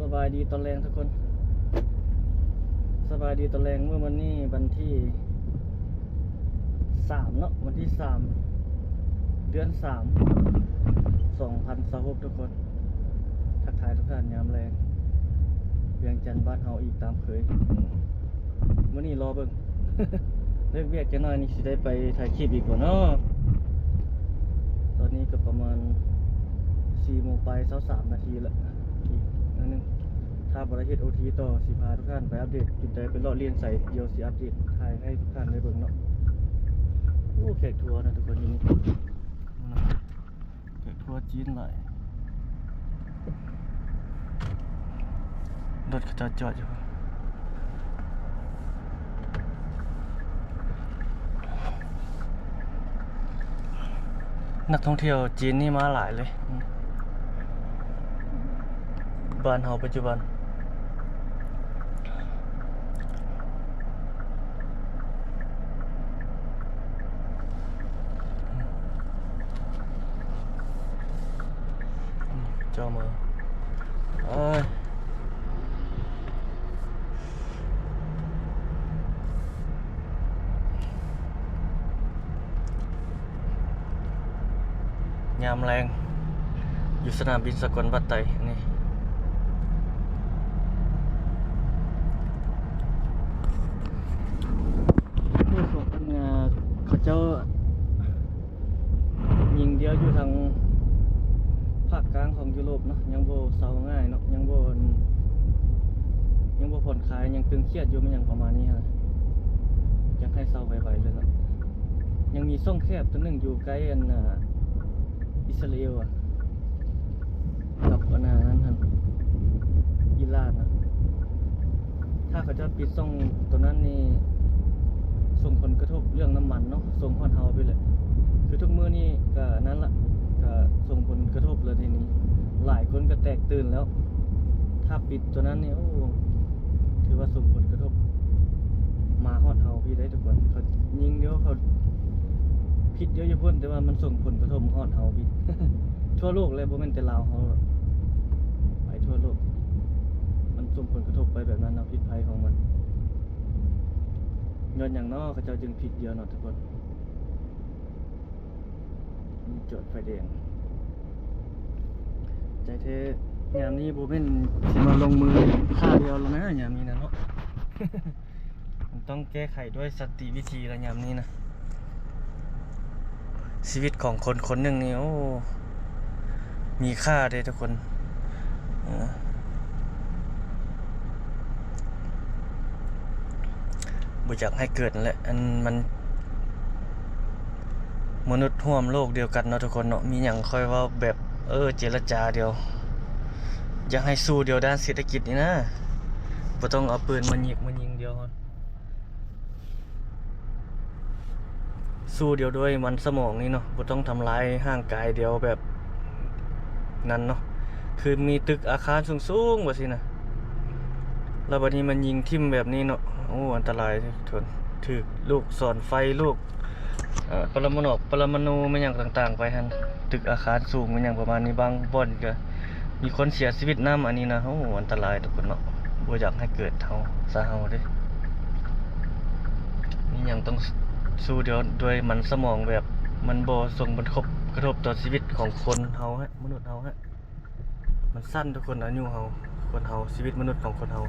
ສະບາຍດີຕອນແລງທຸກຄົນ ສະບາຍດີຕອນແລງ ມື້ວັນນີ້ວັນທີສາມເນາະ ວັນທີສາມ ເດືອນສາມ ສອງພັນຊາວຫົກ ທຸກຄົນ ທັກທາຍທຸກທ່ານຍາມແລງ ວຽງຈັນບ້ານເຮົາອີກຕາມເຄີຍ. ມື້ນີ້ລໍເບິ່ງ ເລີກວຽກຈັກໜ້ອຍນີ້ຊິໄດ້ໄປຖ່າຍຄລິບອີກບໍ່ເນາະ. ຕອນນີ້ກໍປະມານສີ່ໂມງປາຍຊາວສາມນາທີລະ ອີກໜ້ອຍໜຶ່ງ ຖ້າບໍ່ໄດ້ເຮັດໂອທີຕໍ່ ຊິພາທຸກທ່ານໄປອັບເດດຈຸດໃດ ໄປເລາະຫຼິ້ນໃສ ດຽວຊິອັບເດດຖ່າຍໃຫ້ທຸກທ່ານໄດ້ເບິ່ງເນາະ. ໂອ້ ແຂກທົວນະທຸກຄົນ ຢູ່ນີ້ ແຂກທົວຈີນຫຼາຍ ລົດເຂົາເຈົ້າຈອດຢູ່ ນັກທ່ອງທ່ຽວຈີນນີ້ມາຫຼາຍເລີຍ ບ້ານເຮົາປັດຈຸບັນ. ເຈົ້າມາ ເອີຍ ຍາມແລງ ຢູ່ສະໜາມບິນສາກົນວັດໄຕ ອັນນີ້ ພວກເຂົາເຈົ້າຍິງດຽວຢູ່ທາງພາກກາງຂອງຢູໂຣບເນາະ ຍັງບໍ່ເຊົາງ່າຍເນາະ ຍັງບໍ່ ຍັງບໍ່ຜ່ອນຄາຍ ຍັງຕຶງຄຽດຢູ່ ແມ່ນຫຍັງປະມານນີ້ຫັ້ນ ຢາກໃຫ້ເຊົາໄວໆເລີຍເນາະ. ຍັງມີຊ່ອງແຄບຕົວໜຶ່ງຢູ່ໃກ້ອັນ ອ່າ ອິດສະຣາເອວ ອະ ກັບອັນນັ້ນຫັ້ນ ອີຣານນະ ຖ້າເຂົາເຈົ້າປິດຊ່ອງຕົວນັ້ນນີ້ ສົ່ງຜົນກະທົບເລື່ອງນ້ຳມັນເນາະ ສົ່ງຮອດເຮົາພີ້ແຫຼະ. ຄືທຸກມື້ນີ້ກະນັ້ນລະ ກະສົ່ງຜົນກະທົບແລ້ວທີນີ້ ຫຼາຍຄົນກະແຕກຕື່ນແລ້ວ ຖ້າປິດຕົວນັ້ນນີ້ ໂອ້ ຖືວ່າສົ່ງຜົນກະທົບມາຮອດເຮົາພີ້ໄດ໋ທຸກຄົນ. ເຂົາຍິງດຽວ ເຂົາຜິດດຽວຢູ່ພຸ້ນ ແຕ່ວ່າມັນສົ່ງຜົນກະທົບມາຮອດເຮົາພີ້ ທົ່ວໂລກເລີຍ ບໍ່ແມ່ນແຕ່ລາວເຮົາ ໄປທົ່ວໂລກ ມັນສົ່ງຜົນກະທົບໄປແບບນັ້ນເນາະ ພິດໄພຂອງມັນ. ຍ້ອນຫຍັງເນາະ ເຂົາເຈົ້າຈຶ່ງຜິດດຽວເນາະທຸກຄົນ? ມີຈອດໄຟແດງ ໃຈແທ້ ຍາມນີ້ບໍ່ແມ່ນຊິມາລົງມືຂ້າດຽວແລ້ວນະ ຍາມນີ້ນະເນາະ. ມັນຕ້ອງແກ້ໄຂດ້ວຍສັນຕິວິທີລະຍາມນີ້ນະ. ຊີວິດຂອງຄົນຄົນໜຶ່ງນີ້ ໂອ້ ມີຄ່າເດ້ທຸກຄົນ ເອີ ບໍ່ຢາກໃຫ້ເກີດແຫຼະ ອັນມັນ ມະນຸດຮ່ວມໂລກດຽວກັນເນາະທຸກຄົນເນາະ ມີຫຍັງຄ່ອຍເວົ້າແບບ ເອີ ເຈລະຈາດຽວ ຢາກໃຫ້ສູ້ດຽວດ້ານເສດຖະກິດນີ້ນະ ບໍ່ຕ້ອງເອົາປືນມາຍິກມາຍິງດຽວ ສູ້ດຽວດ້ວຍມັນສະໝອງນີ້ເນາະ ບໍ່ຕ້ອງທຳລາຍຮ່າງກາຍດຽວແບບນັ້ນເນາະ ຄືມີຕຶກອາຄານສູງໆ ວ່າຊີ້ນະ ແລ້ວບັດນີ້ມັນຍິງຖິ້ມແບບນີ້ເນາະ ໂອ້ ອັນຕະລາຍ ຖືກລູກສອນໄຟ ລູກ ເອີ ປະລະມະນອກ ປະລະມະນູ ແມ່ນຫຍັງຕ່າງໆ ໄປຫັ້ນ ຕຶກອາຄານສູງ ແມ່ນຫຍັງປະມານນີ້ ບາງບ່ອນກະມີຄົນເສຍຊີວິດນຳ ອັນນີ້ນະ ໂອ້ ອັນຕະລາຍທຸກຄົນເນາະ ບໍ່ຢາກໃຫ້ເກີດເຮົາ ຊາເຮົາເດ້ ມີຫຍັງຕ້ອງສູ້ດຽວ ດ້ວຍມັນສະໝອງແບບ ມັນບໍ່ສົ່ງຜົນກະທົບຕໍ່ຊີວິດຂອງຄົນເຮົາ ມະນຸດເຮົາ ມັນສັ້ນທຸກຄົນ ອາຍຸເຮົາ ຄົນເຮົາ ຊີວິດມະນຸດຂອງຄົນເຮົາ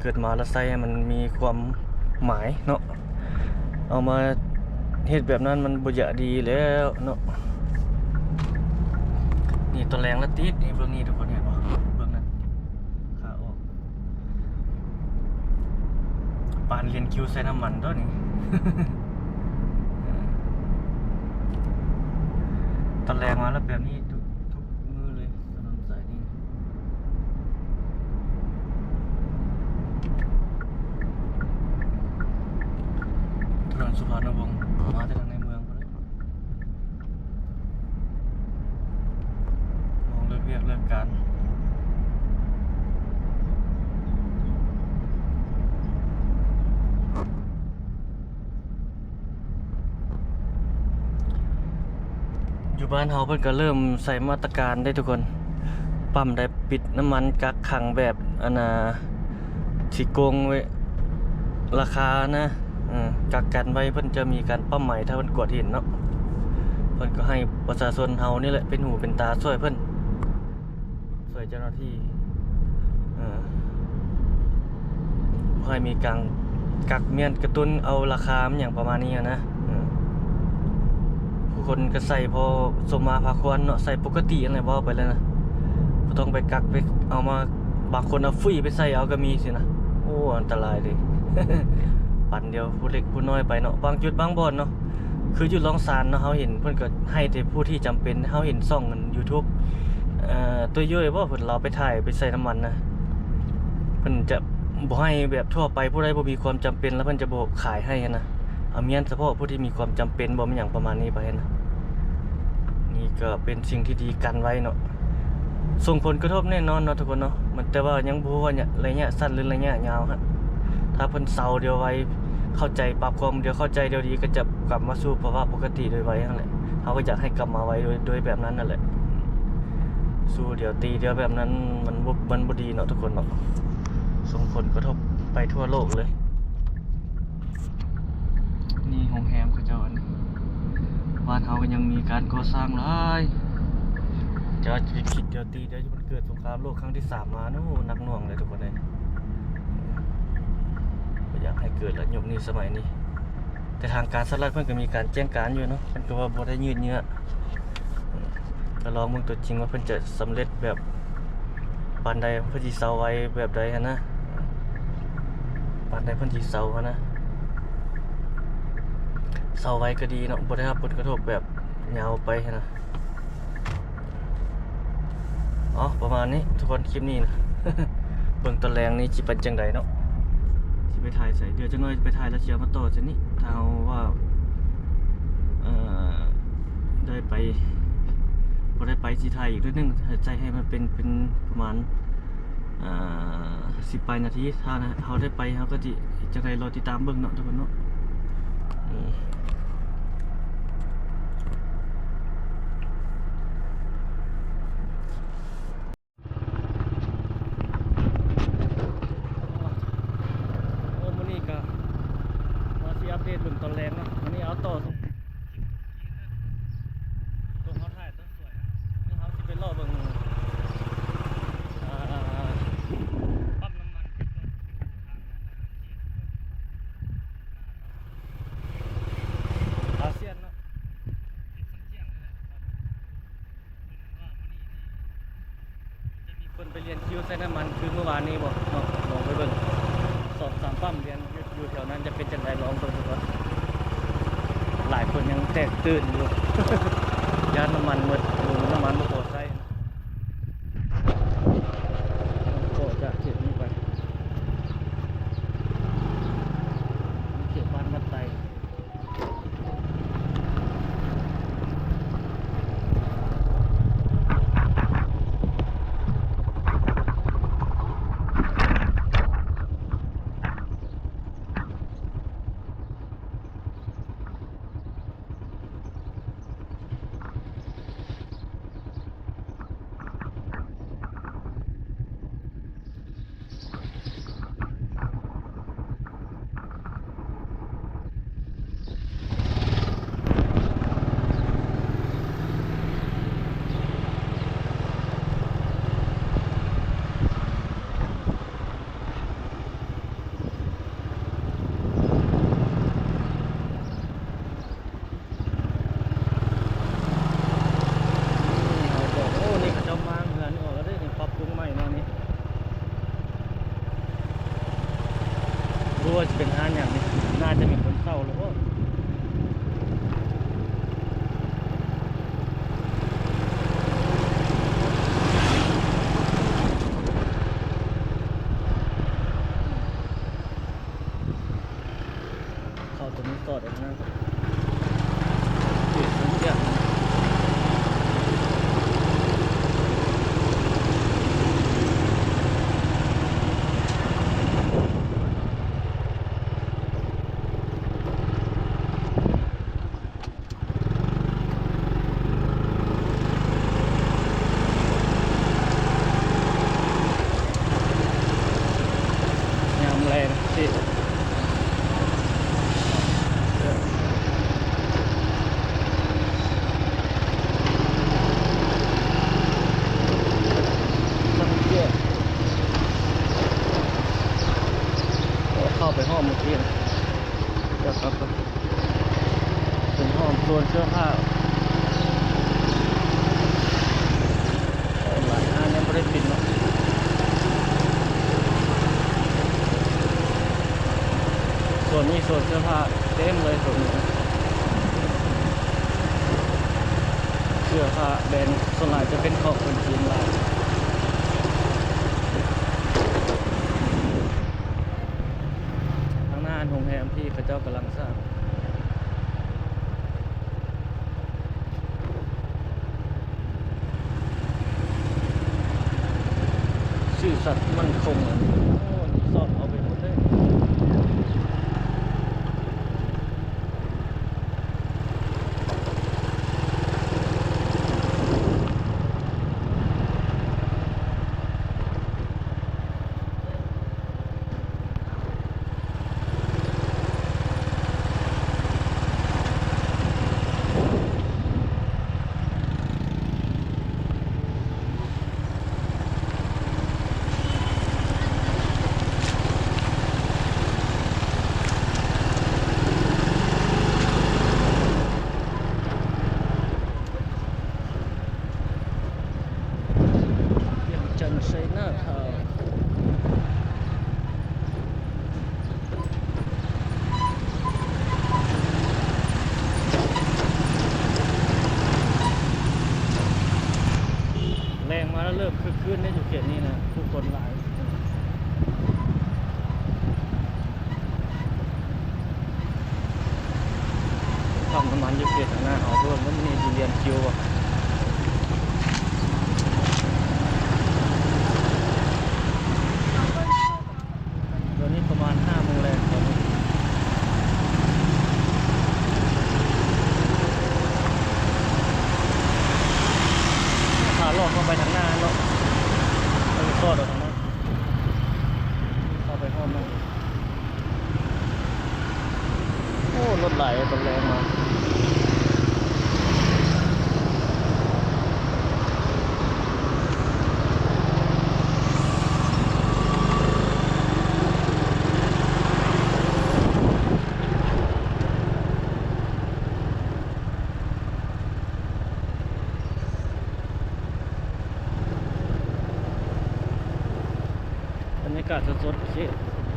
ເກີດມາແລ້ວໃຊ້ໃຫ້ມັນມີຄວາມໝາຍເນາະ ເອົາມາເຮັດແບບນັ້ນມັນບໍ່ຢາກດີແລ້ວເນາະ. ນີ້ຕອນແລງລະຕິດນີ້ ເບິ່ງນີ້ທຸກຄົນເຫັນບໍ່ ເບິ່ງນັ້ນ ຂາອອກ ປານລຽນຄິວໃສ່ນ້ຳມັນຕົວະນີ້ ຕອນແລງມາແລ້ວແບບນີ້ທຸກ ທຸກມື້ເລີຍ ຖະໜົນສາຍນີ້ ຖະໜົນສຸພານຸວົງ ເຂົ້າມາແຕ່ທາງໃນເມືອງພຸ້ນແຫຼະ ມອງເລີກວຽກເລີກການ. ຢູ່ບ້ານເຮົາເພິ່ນກະເລີ່ມໃສ່ມາດຕະການເດ້ທຸກຄົນ ປ້ຳໄດ້ປິດນ້ຳມັນກັກຂັງແບບ ອັນນ່າ ຊິໂກງໄວ້ລາຄານະ ເອີ ກັກກັນໄວ້. ເພິ່ນຈະມີການປ້ຳໃໝ ຖ້າເພິ່ນກວດເຫັນເນາະ ເພິ່ນກໍໃຫ້ປະຊາຊົນເຮົານີ້ແຫຼະເປັນຫູເປັນຕາຊ່ວຍເພິ່ນ ຊ່ວຍເຈົ້າໜ້າທີ່ ເອີ ບໍ່ໃຫ້ມີການກັກມ້ຽນກະຕຸ້ນເອົາລາຄາ ມັນຫຍັງປະມານນີ້ຫັ້ນນະ. ເອີ ຜູ້ຄົນກໍໃຊ້ພໍສົມມາພາຄວນເນາະ ໃຊ້ປົກກະຕິຫັ້ນແຫຼະ ເວົ້າໄປແລ້ວນະ ບໍ່ຕ້ອງໄປກັກ ໄປເອົາມາ ບາງຄົນເອົາຟຸ້ຍໄປໃສ່ເອົາກໍມີຊີ້ນະ. ໂອ້ ອັນຕະລາຍເດ້ ປັນດຽວຜູ້ເລັກຜູ້ນ້ອຍໄປເນາະ ບາງຈຸດບາງບ່ອນເນາະ. ຄືຢູ່ລອງຊານເນາະ ເຮົາເຫັນເພິ່ນກໍໃຫ້ແຕ່ຜູ້ທີ່ຈຳເປັນ. ເຮົາເຫັນຊ່ອງ YouTube ເອີ ຕົວໂຢຍບໍ່ ເພິ່ນລາວໄປຖ່າຍໄປໃສ່ນ້ຳມັນນະ ເພິ່ນຈະບໍ່ໃຫ້ແບບທົ່ວໄປ ຜູ້ໃດບໍ່ມີຄວາມຈຳເປັນ ແລ້ວເພິ່ນຈະບໍ່ຂາຍໃຫ້ຫັ້ນນະ ເອົາມ້ຽນສະເພາະຜູ້ທີ່ມີຄວາມຈຳເປັນບໍ່ ແມ່ນຫຍັງປະມານນີ້ໄປຫັ້ນນະ. ນີ້ກໍເປັນສິ່ງທີ່ດີກັນໄວ້ເນາະ ສົ່ງຜົນກະທົບແນ່ນອນເນາະທຸກຄົນເນາະ ມັນ ແຕ່ວ່າຍັງບໍ່ຮູ້ວ່າໄລຍະສັ້ນ ຫຼື ໄລຍະຍາວຫັ້ນ. ຖ້າເພິ່ນເຊົາດຽວໄວ ເຂົ້າໃຈ ປັບຄວາມດຽວ ເຂົ້າໃຈດຽວດີ ກໍຈະກັບມາສູ່ພາວະປົກກະຕິໂດຍໄວຫັ້ນແຫຼະ. ເຮົາກໍຢາກໃຫ້ກັບມາໄວໂດຍ ໂດຍແບບນັ້ນຫັ້ນແຫຼະ. ສູ້ດຽວຕີດຽວແບບນັ້ນ ມັນບໍ່ ມັນບໍ່ດີເນາະທຸກຄົນເນາະ ສົ່ງຜົນກະທົບໄປທົ່ວໂລກເລີຍ. ນີ້ໂຮງແຮມເຂົາເຈົ້າ ອັນນີ້ ບ້ານເຮົາກໍຍັງມີການກໍ່ສ້າງຫຼາຍ. ຈະ ຈະຄິດດຽວຕີດຽວ ມັນເກີດສົງຄາມໂລກຄັ້ງທີສາມມາ ໂອ້ ໜັກໜ່ວງເລີຍທຸກຄົນເອີຍ. ບໍ່ຢາກໃຫ້ເກີດລະ ຍຸກນີ້ສະໄໝນີ້. ແຕ່ທາງການສະຫະລັດເພິ່ນກໍມີການແຈ້ງການຢູ່ເນາະ ເພິ່ນກໍວ່າບໍ່ໄດ້ຍືດເຍື້ອ. ກໍລອງເບິ່ງຕົວຈິງວ່າເພິ່ນຈະສຳເລັດແບບປານໃດ ເພິ່ນຊິເຊົາໄວແບບໃດຫັ້ນນະ ປານໃດເພິ່ນຊິເຊົາຫັ້ນນະ. ເຊົາໄວກໍດີເນາະ ບໍ່ໄດ້ຮັບຜົນກະທົບແບບຍາວໄປຫັ້ນນະ. ເອົາ ປະມານນີ້ທຸກຄົນ ຄລິບນີ້ນະ ເບິ່ງຕອນແລງນີ້ຊິເປັນຈັ່ງໃດເນາະ ຊິໄປຖ່າຍໃສ. ດຽວຈັກໜ້ອຍໄປຖ່າຍແລ້ວຊິເອົາມາຕໍ່ເຊັ່ນນີ້ ຖ້າເຮົາວ່າ ເອີ ໄດ້ໄປ ບໍ່ໄດ້ໄປຊິຖ່າຍອີກໜ້ອຍໜຶ່ງ ໃຫ້ໃສ່ໃຫ້ມັນເປັນ ເປັນປະມານ ເອີ ສິບປາຍນາທີ. ຖ້າເຮົາໄດ້ໄປ ເຮົາກໍຊິເຮັດຈັ່ງໃດ ລໍຕິດຕາມເບິ່ງເນາະທຸກຄົນເນາະ. ໂອ້ ມື້ນີ້ກໍວ່າຊິອັບເດດເບິ່ງຕອນແລງເນາະ ມື້ນີ້ເອົາຕໍ່ ຕົວເຮົາຖ່າຍຕອນສວຍຫັ້ນ ນີ້ເຮົາຊິໄປເລາະເບິ່ງ ອ່າ ປ້ຳນ້ຳມັນ ອາຊຽນເນາະ. ຈະມີຄົນໄປລຽນຄິວໃສ່ນ້ຳມັນຄືມື້ວານນີ້ບໍ່ເນາະ ລອງໄປເບິ່ງ ສອງສາມປ້ຳລຽນຢູ່ ຢູ່ແຖວນັ້ນຈະເປັນຈັ່ງໃດ ລອງເບິ່ງເນາະ. ຫຼາຍຄົນຍັງແຕກຕື່ນຢູ່ ຢ້ານນ້ຳມັນໝົດ ນ້ຳມັນບໍ່ພໍໃຊ້. ກໍຈະເຂດນີ້ໄປ ເຂດບ້ານວັດໄຕ. ນີ້ເຮົາຈອດ ໂອ້ ນີ້ເຂົາເຈົ້າມ້າງເຮືອນນີ້ອອກແລ້ວເດ້ ນີ້ປັບປຸງໃໝ່ແນວນີ້ ບໍ່ຮູ້ວ່າຊິເປັນຮ້ານຫຍັງນີ້ ໜ້າຈະມີຄົນເຊົ່າແລ້ວບໍ່. ເຂົ້າຕົວນີ້ສອດອອກມາ ເຂດສັງຂະ. ນີ້ ເດ ເຂົ້າໄປຮອບເມື່ອກີ້ ດຽວກັບກ່ອນ ເປັນຫ້ອງໂຊນເສື້ອຜ້າ ຫຼາຍຮ້ານຍັງບໍ່ໄດ້ປິດເນາະ. ໂຊນນີ້ໂຊນເສື້ອຜ້າເຕັມເລີຍ ໂຊນນີ້ ເສື້ອຜ້າແບຣນສ່ວນຫຼາຍຈະເປັນຂອງຄົນຈີນຫຼາຍ. ທາງໜ້າໂຮງແຮມທີ່ເຂົາເຈົ້າກຳລັງສ້າງ ຊື່ສັດໝັ້ນຄົງ ໂອ້ ນີ້ສອດເຂົ້າໄປໝົດເລີຍ. ວຽງຈັນໄຊນາທາວນ ແລງມາແລ້ວເລີ່ມຄຶກຄື້ນໃນຢູ່ເຂດນີ້ນະ ຜູ້ຄົນຫຼາຍ. ປ້ຳນ້ຳມັນຢູ່ເຂດທາງໜ້າເຮົາ ເພາະວ່າມັນມີທີ່ລຽນຄິວ. ຕອນນີ້ປະມານຫ້າໂມງແລງ ຕອນນີ້ຂາຫຼອກເຂົ້າໄປທາງໜ້າເນາະ ເອີ ສອດອອກທາງນັ້ນ ເຂົ້າໄປຮອບນັ້ນ. ໂອ້ ລົດຫຼາຍຕອນແລງມາ. ບັນຍາກາດສົດໆ ເຂດ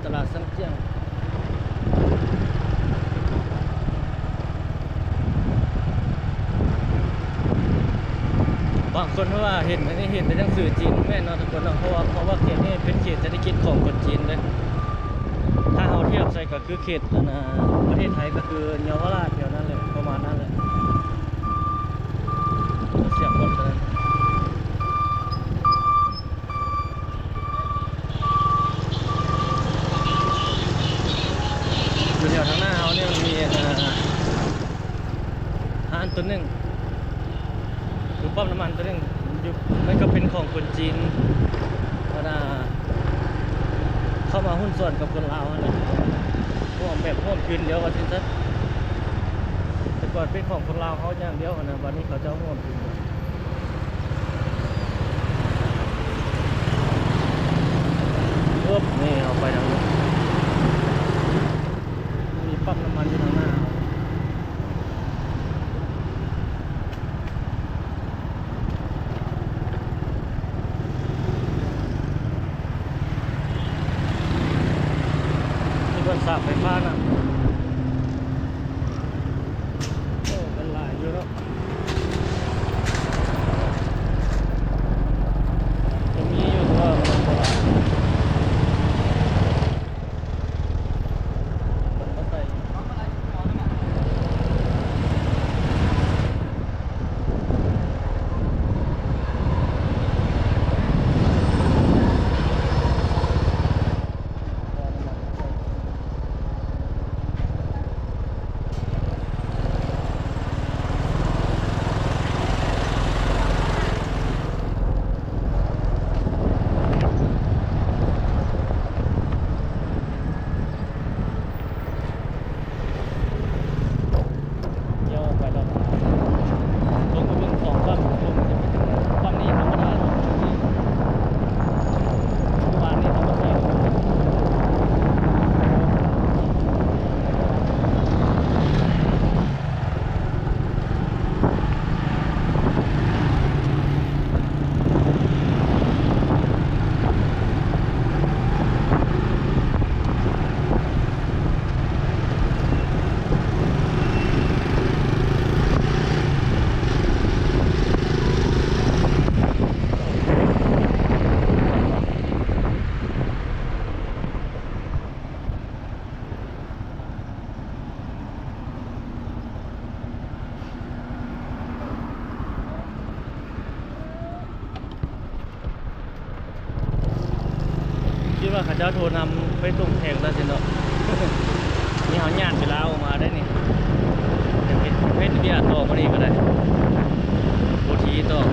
ຕະຫຼາດຊັງຈຽງ. ບາງຄົນເຂົາວ່າເຫັນອັນນີ້ ເຫັນແຕ່ໜັງສືຈີນ ແມ່ນເນາະທຸກຄົນເນາະ ເພາະວ່າ ເພາະວ່າເຂດນີ້ເປັນເຂດເສດຖະກິດຂອງຄົນຈີນເດ້. ຖ້າເຮົາທຽບໃສ່ກໍຄືເຂດ ອັນນ່າ ປະເທດໄທກໍຄືເຍົາວະລາດແຖວນັ້ນແຫຼະ ປະມານນັ້ນແຫຼະ. ສຽງລົດເລີຍ. ຢູ່ແຖວທາງໜ້າເຮົານີ້ມັນມີ ເອີ ຮ້ານຕົວໜຶ່ງ ຄືປ້ຳນ້ຳມັນຕົວໜຶ່ງ ຢູ່ ມັນກໍເປັນຂອງຄົນຈີນ ອັນນ່າ ເຂົ້າມາຫຸ້ນສ່ວນກັບຄົນລາວຫັ້ນແຫຼະ ຮ່ວມແບບຮ່ວມທຶນແລ້ວວ່າຊັ້ນຊະ. ແຕ່ກ່ອນເປັນຂອງຄົນລາວເຮົາຢ່າງດຽວຫັ້ນນະ ບັດນີ້ເຂົາເຈົ້າຮ່ວມທຶນ. ເອີບ ນີ້ເຮົາໄປທາງນີ້ ມີປ້ຳນ້ຳມັນຢູ່ທາງໜ້າເຮົາ. ມີບ່ອນສາກໄຟຟ້ານຳ. ໂອ້ ມັນຫຼາຍຢູ່ເນາະ. ຈະມີຢູ່ ແຕ່ວ່າມັນບໍ່ຫຼາຍ. ເ ຄິດວ່າເຂົາເຈົ້າໂທນຳໄປສົ່ງແຂກແລ້ວຊີ້ເນາະ. ນີ້ເຮົາຍ່າງໄປລາວມາໄດ້ນີ້ ເຮັດ ເຮັດວຽກຕໍ່ມື້ນີ້ກໍໄດ້ ໂອທີຕໍ່.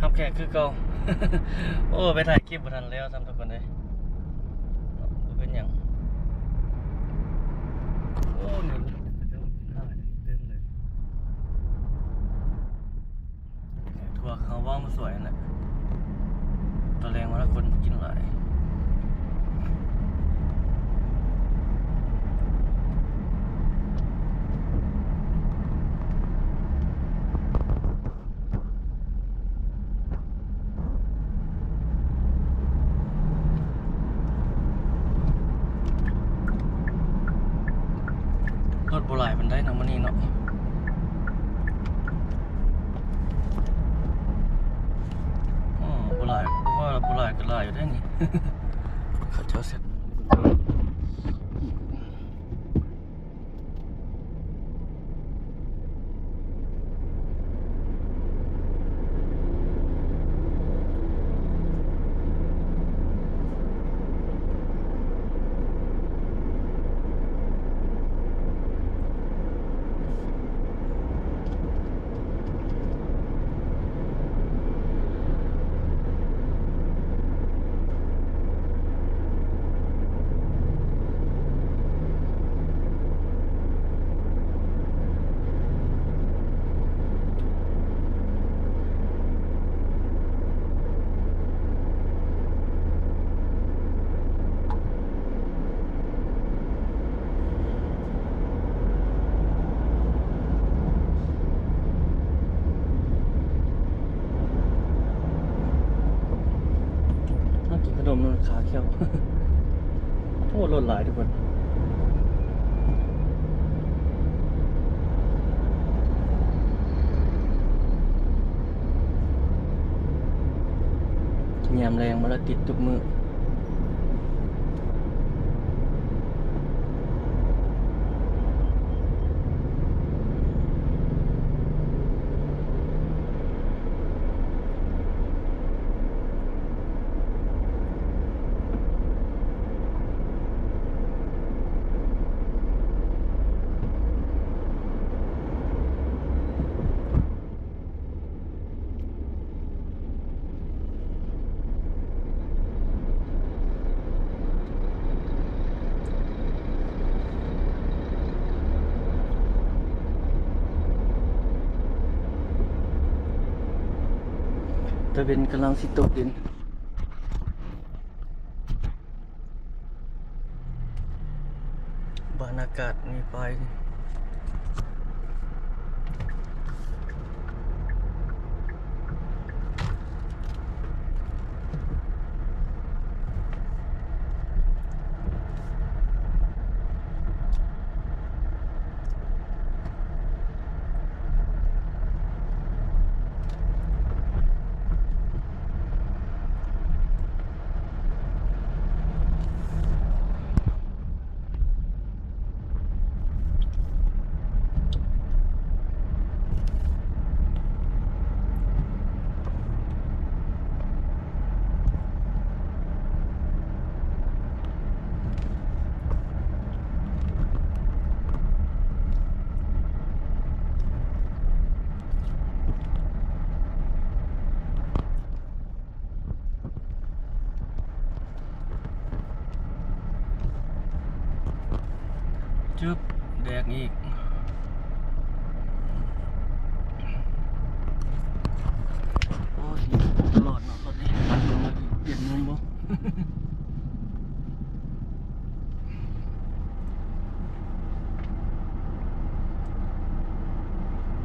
ຮັບແຂກຄືເກົ່າ. ໂອ້ ໄປຖ່າຍຄລິບບໍ່ທັນແລ້ວຊ້ຳທຸກຄົນເອີຍ. ບໍ່ເປັນຫຍັງ. ໂອ້ ນີ້ ເຕັມເລີຍ. ທົ່ວເຂົາວາງມາສວຍຫັ້ນແຫຼະ. ຕອນແລງມາແລ້ວຄົນກິນຫຼາຍ. ລົດບໍ່ຫຼາຍປານໃດເນາະມື້ນີ້ເນາະ. ອໍ ບໍ່ຫຼາຍ ບໍ່ວ່າບໍ່ຫຼາຍກໍຫຼາຍຢູ່ເດ້ນີ້. ເຂົາເຈົ້າເຊັດ ມາກິນຂະໜົມນຳຂາແຂ້ວ. ໂອ້ ລົດຫຼາຍທຸກຄົນ. ຍາມແລງມາແລ້ວຕິດທຸກມື້. ຕາເວັນກຳລັງຊິຕົກດິນ. ບັນຍາກາດມີໄຟ. ຈຶບ ແດກອີກ. ໂອ້ຍ ຕະຫຼອດເນາະ ລົດນີ້ ປ່ຽນມຸມບໍ່?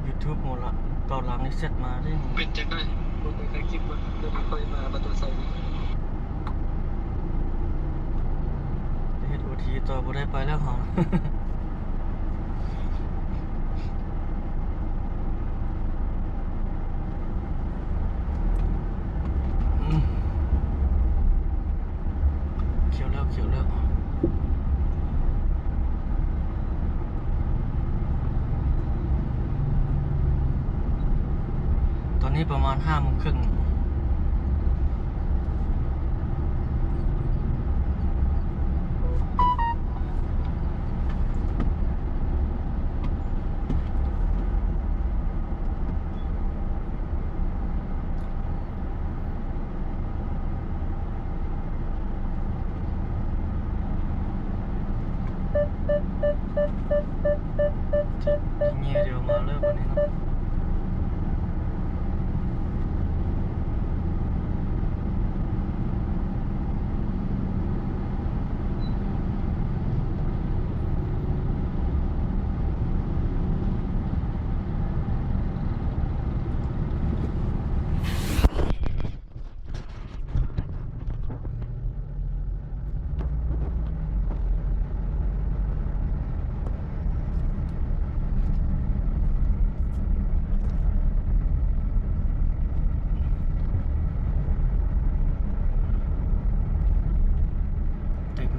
ຢູທູບ ໂມລະ ເກົ້າຫຼັງນີ້ເຊັດມາເດ້. ເປັນຈັ່ງໃດ? ບໍ່ໄດ້ຖ່າຍຄລິບບໍ່? ດຽວນີ້ຂ້ອຍມາປະຕູໄຊນີ້ ໄປເຮັດໂອທີຕໍ່ ບໍ່ໄດ້ໄປແລ້ວເຮົາ. ອືມ ຂຽວແລ້ວ ຂຽວແລ້ວ. ຕອນນີ້ປະມານຫ້າໂມງເຄິ່ງ. ໂ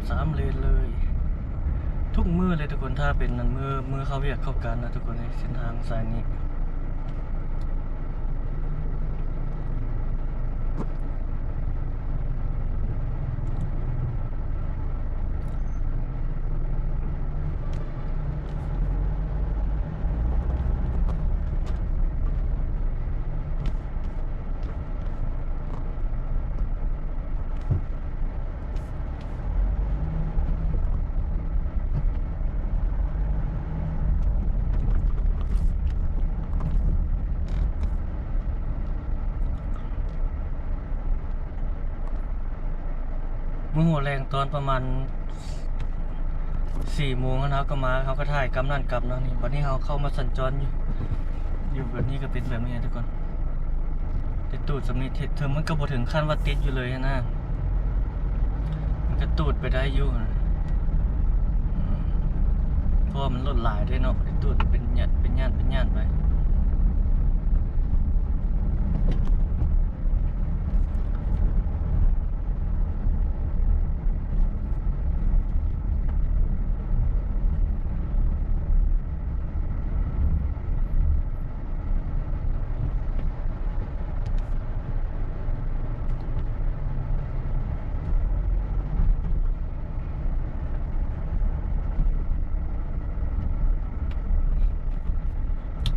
ສາມເລນເລີຍ ທຸກມື້ເລີຍທຸກຄົນ. ຖ້າເປັນນັ້ນ ມື້ ມື້ເຂົ້າວຽກເຂົ້າການນະທຸກຄົນເອີຍ ເສັ້ນທາງສາຍນີ້. ມື້ຫົວແລງຕອນປະມານສີ່ໂມງຫັ້ນ ເຮົາກໍມາ ເຮົາກໍຖ່າຍກຳນັ້ນກຳນັ້ນນີ້. ບັດນີ້ເຮົາເຂົ້າມາສັນຈອນຢູ່ ຢູ່ແບບນີ້ກໍເປັນແບບນີ້ນະທຸກຄົນ. ຕິດຕູດສ່ຳນີ້ ເຖິງມັນກໍບໍ່ເຖິງຂັ້ນວ່າຕິດຢູ່ເລີຍຫັ້ນນະ ມັນກໍຕູດໄປໄດ້ຢູ່ ເພາະວ່າມັນລົດຫຼາຍເດ້ເນາະ ຕິດຕູດເປັນຍາດ ເປັນຍາດ ເປັນຍາດໄປ.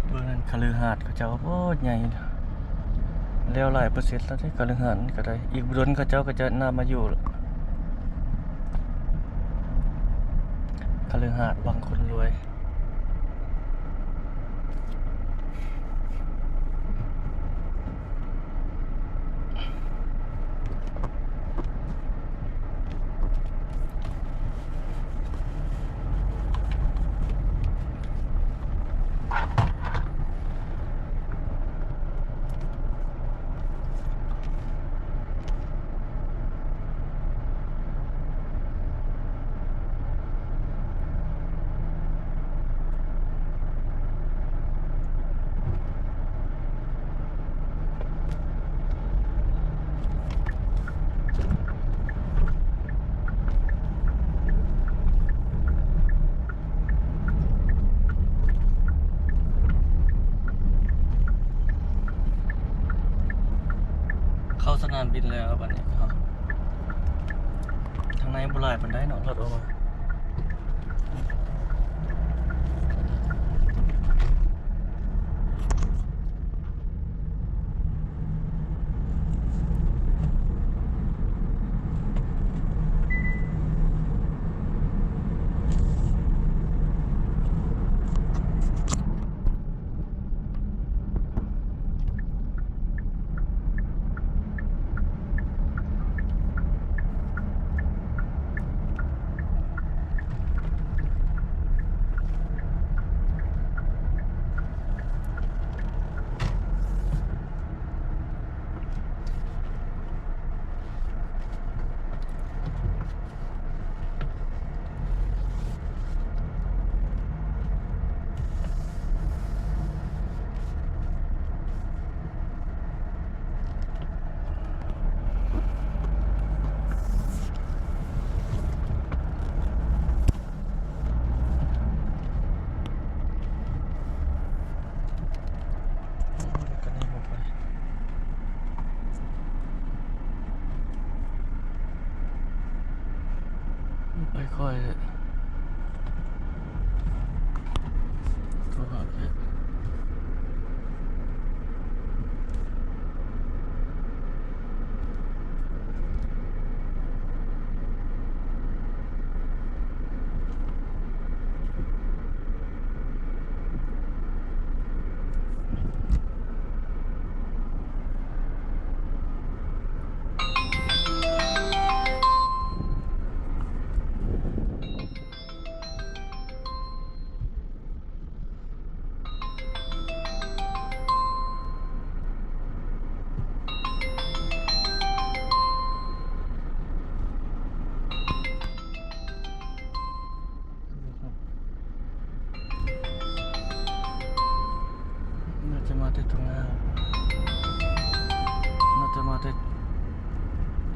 ເບິ່ງນັ້ນ ຄະລືຫາດເຂົາເຈົ້າ ໂອ້ ໃຫຍ່ ແລ້ວຫຼາຍເປີເຊັນແລ້ວເດ້ ຄະລືຫາດກໍໄດ້. ອີກບໍ່ດົນເຂົາເຈົ້າກໍຈະນຳມາຢູ່ລະ ຄະລືຫາດວັງຄົນລວຍ. ເຂົ້າສະໜາມບິນແລ້ວບັດນີ້ເນາະ. ທາງໃນບໍ່ຫຼາຍປານໃດເນາະ ລົດອອກມາ. ໄປຄ່ອຍເດີ ໂທຫາແຂກ. ໜ້າຈະມາແຕ່ທົ່ງນາ ໜ້າຈະມາແຕ່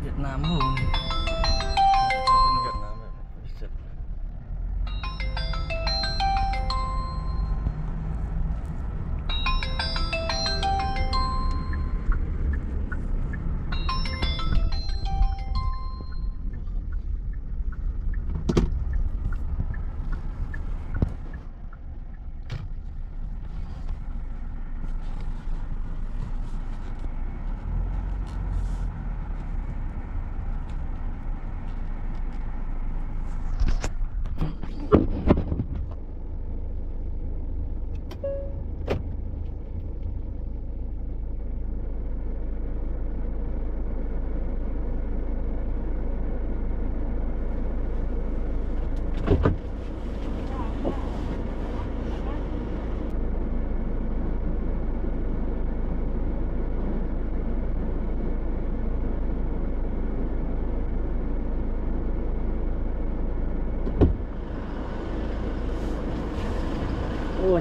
ຫວຽດນາມ. ໂອ້ ເປັນຫວຽດນາມແບບ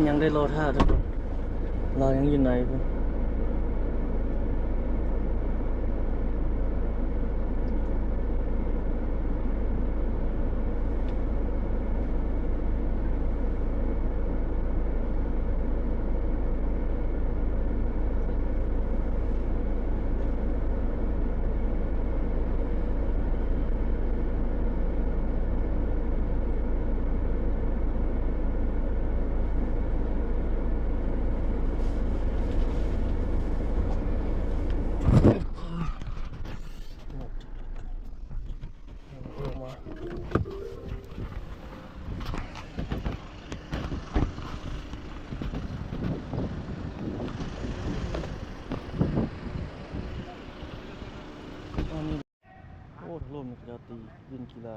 ຍັງໄດ້ລໍຖ້າທຸກຄົນ ລາວຍັງຢູ່ໃນພຸ້ນ. ໂອ້ ທາງລຸ່ມນີ້ເຂົາເຈົ້າຕີຫຼິ້ນກິລາ.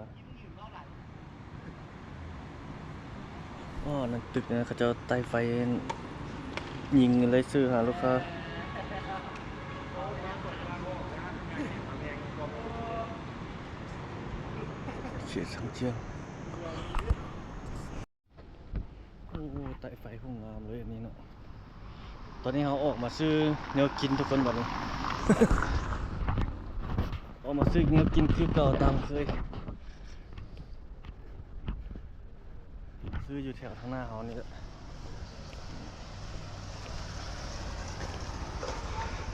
ອໍ ນັ້ນຕຶກນັ້ນ ເຂົາເຈົ້າໄຕ້ໄຟຍິງເລເຊີຫາລູກຄ້າ. ເສຍງສັງສຽງ. ໂອ້ ໄຕ້ໄຟໂຄງງາມເລີຍອັນນີ້ເນາະ. ຕອນນີ້ເຮົາອອກມາຊື້ແນວກິນທຸກຄົນບັດນີ້ ອອກມາຊື້ແນວກິນຄືເກົ່າຕາມເຄີຍ ຊື້ຢູ່ແຖວທາງໜ້າເຮົານີ້ແຫຼະ.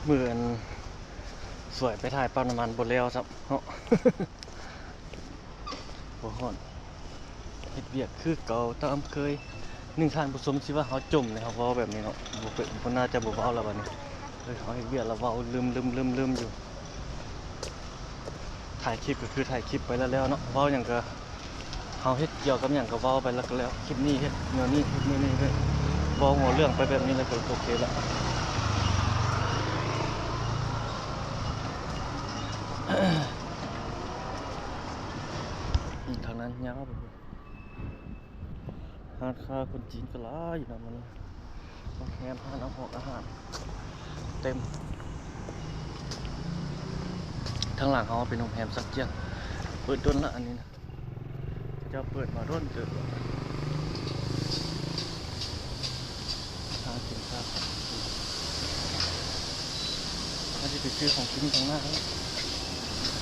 ມື້ອັນສວຍໄປຖ່າຍປ້ຳນ້ຳມັນບໍ່ແລ້ວຊ້ຳເນາະ. ບໍ່ຮ້ອນ ເຮັດວຽກຄືເກົ່າຕາມເຄີຍ. ໜຶ່ງທ່ານຜູ້ຊົມຊິວ່າເຮົາຈົມເດ້ ເຮົາເວົ້າແບບນີ້ເນາະ. ບໍ່ເປັນ ບໍ່ ໜ້າຈະບໍ່ເວົ້າແລ້ວບັດນີ້. ເອີ ເຮົາເຮັດວຽກແລ້ວເວົ້າລືມໆໆຢູ່. ຖ່າຍຄລິບກໍຄືຖ່າຍຄລິບໄປແລ້ວໆເນາະ. ເວົ້າຫຍັງກໍ ເຮົາເຮັດກ່ຽວກັບຫຍັງກໍເວົ້າໄປແລ້ວກໍແລ້ວ. ຄລິບນີ້ເຮັດແນວນີ້ ເຮັດແນວນີ້ເລີຍ. ເວົ້າຫົວເລື່ອງໄປແບບນີ້ແລ້ວກໍໂອເຄລະ. ທາງນັ້ນຍາວໄປພຸ້ນ. ຮ້ານຄ້າຄົນຈີນກໍຫຼາຍຢູ່ນະມື້ນີ້. ໂຮງແຮມ ຮ້ານອາຫານ ອາຫານເຕັມ. ທາງຫຼັງເຮົາເປັນໂຮງແຮມສັກຈຽງ ເປີດດົນລະອັນນີ້ນະ. ເຂົາເຈົ້າເປີດມາດົນເຕີບແລ້ວ. ຫາກິນຂ້າວ ເຮົາຊິໄປຊື້ຂອງກິນຂ້າງໜ້າ ບໍ່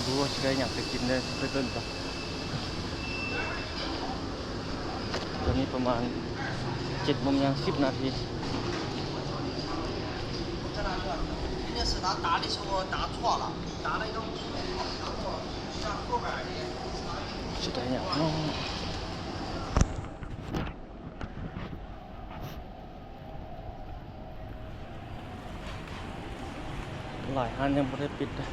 ຮູ້ວ່າຊິໄດ້ຫຍັງໄປກິນເດີ ໄປເບິ່ງກ່ອນ. ຕອນນີ້ປະມານເຈັດໂມງຢ່າງສິບນາທີ. ຊິໄດ້ຫຍັງເນາະ? ຫຼາຍຮ້ານຍັງບໍ່ໄດ້ປິດເດ້.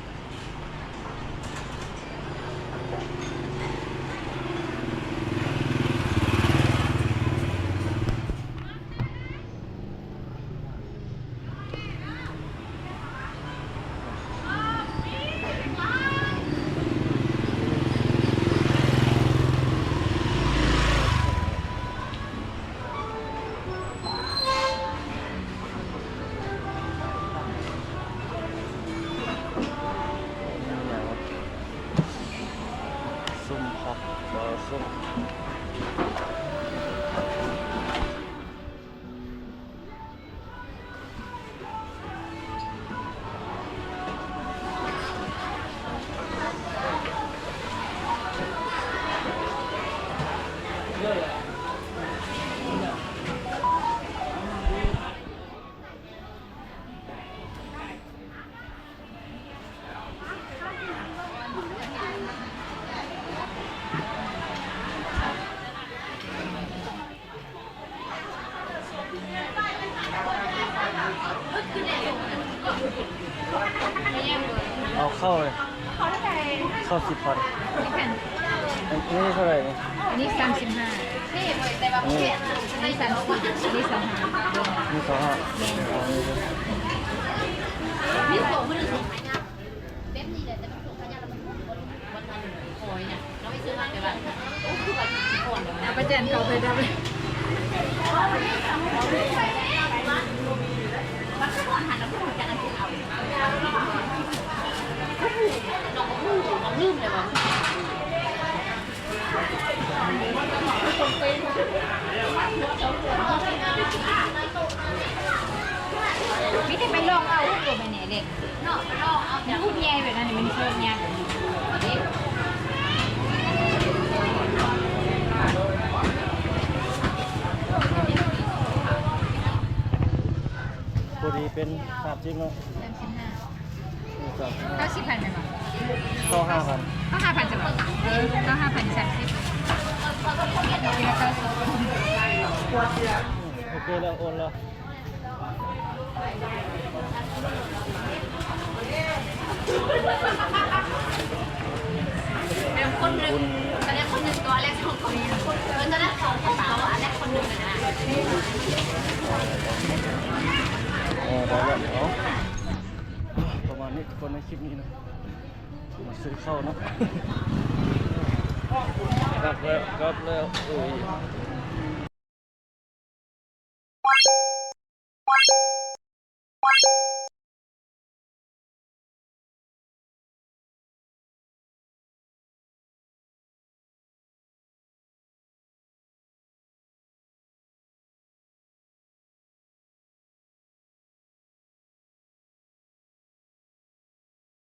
ສົ້ມຜັກ ເອີ ສົ້ມ. ເອົາເຂົ້າເລີຍ ເຂົ້າສິບພັນ. ອັນນີ້ເທົ່າໃດນີ້? ອັນນີ້ສາມສິບຫ້າ. ອັນນີ້ ອັນນີ້ສາມສິບ ອັນນີ້ສາມສິບຫ້າ. ອັນນີ້ສາມສິບຫ້າ. ແມ່ນ. ເອົາອັນນີ້ເລີຍ. ເອົາໄປແຈກເຂົາໄປດຳ. ນ້ອງບໍ່ຮູ້ ນ້ອງລືມແລ້ວວ່າ. ຮູບໃຫຍ່ແບບນັ້ນນີ້ ມັນຮູບໃຫຍ່ ພໍດີເປັນສາມສິບເນາະ ສາມສິບຫ້າ ເກົ້າສິບພັນແມ່ນບໍ່? ເກົ້າຫ້າພັນ ເກົ້າຫ້າພັນ ເຈົ້າບໍ່? ເອີ ເກົ້າຫ້າພັນ ສາມສິບ ໂອເຄແລ້ວ ໂອນແລ້ວ. ແລ້ວຄົນໜຶ່ງ ຕອນແລກຄົນໜຶ່ງ ຕອນແລກສອງຄົນ ເອີ ຕອນແລກສອງຄົນ ຕອນແລກຄົນໜຶ່ງນະ ເອີ ໄດ້ແລ້ວເນາະ ປະມານນີ້ທຸກຄົນ ໃນຄລິບນີ້ນະ. ມາຊື້ເຂົ້າເນາະ ກັບແລ້ວ ກັບແລ້ວ ໂອ້ຍ.